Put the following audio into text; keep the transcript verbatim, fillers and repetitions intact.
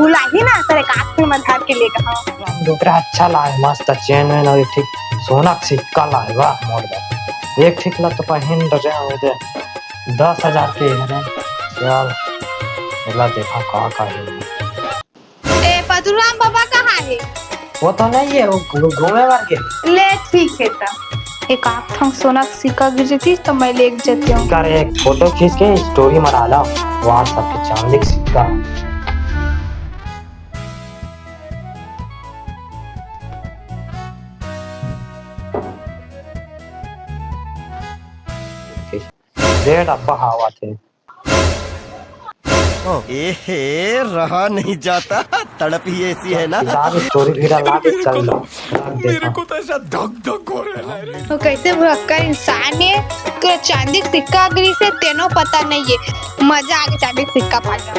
भुलाही ना, तेरे काट में मैं धर के ले गया हूँ। दूसरा अच्छा लाए, मस्त चेन वेन अउ एक ठीक सोना के सिक्का लाए, वाह मोर बर। एक ठीक ला तो पहिन रहे हूँ दे, दस हजार के है रे। चल, एला देखा का का है। ए, पदुराम बाबा कहाँ हे? वो तो नहीं है, वो घू-, घूमे बर के। ले, ठीक है त। एक आध ठन सोना के सिक्का गिर जतिस त मैं लेके जतियों। कर एक फोटो खींच के स्टोरी म डाला, WhatsApp के चांदी के सिक्का। दे डब्बा हवा थे। ए हे, रहा नहीं जाता, तड़प ही ऐसी है ना। किताब स्टोरी भी डाला के चल लो। मेरे को तो ऐसा धक धक हो रहा है। वो कैसे भुलक्कड़ इंसान हे, पूरा चांदी के सिक्का गिरिस हे, तेनो पता नहीं है। मजा आ गया चांदी के सिक्का पाके।